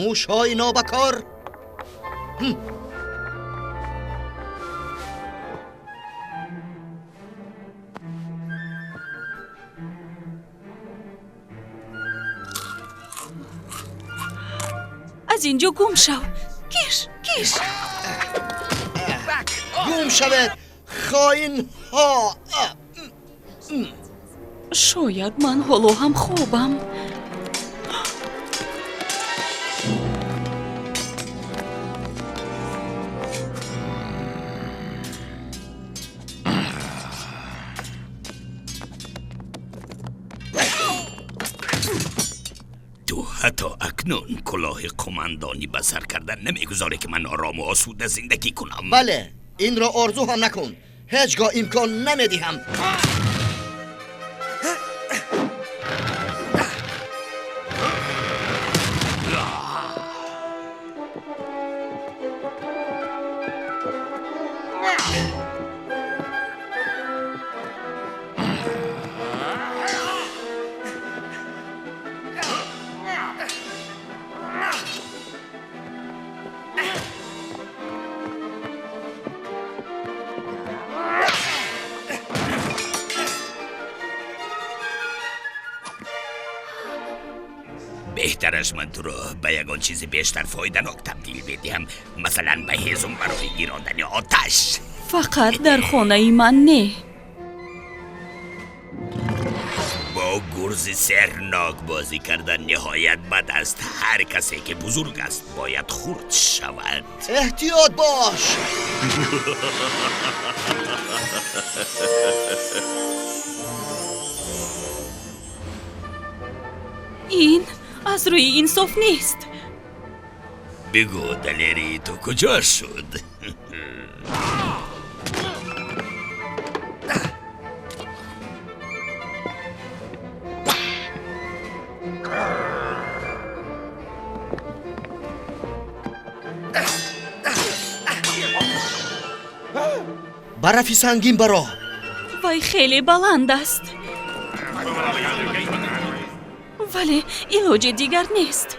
Мушҳои нобакор. Аз инҷо гум шав. Киш, киш. Гум шавед, хоинҳо. Шояд ман ҳоло ҳам хобам. Ту ҳатто акнун кулоҳи қумандонӣ ба сар кардан намегузорӣ, ки ман орому осуда зиндагӣ кунам. Бале, инро орзу ҳам накун. Ҳеҷ гоҳ имкон намедиҳам. Беҳтараш ман туро ба ягон чизи бештар фоиданок табдил медиҳам, масалан, ба ҳезум барои гирондани оташ. Фақат дар хонаи ман не. Бо гурзи сеҳрнок бозӣ кардан ниҳоят бад аст. Ҳар касе ки бузург аст, бояд хурд шавад. Эҳтиёт бош. Ин аз рӯи инсоф нест. Бигӯ, далерии ту куҷо шуд? Ба рафи сангин баро. Вай хеле баланд аст, вале илоҷи дигар нест.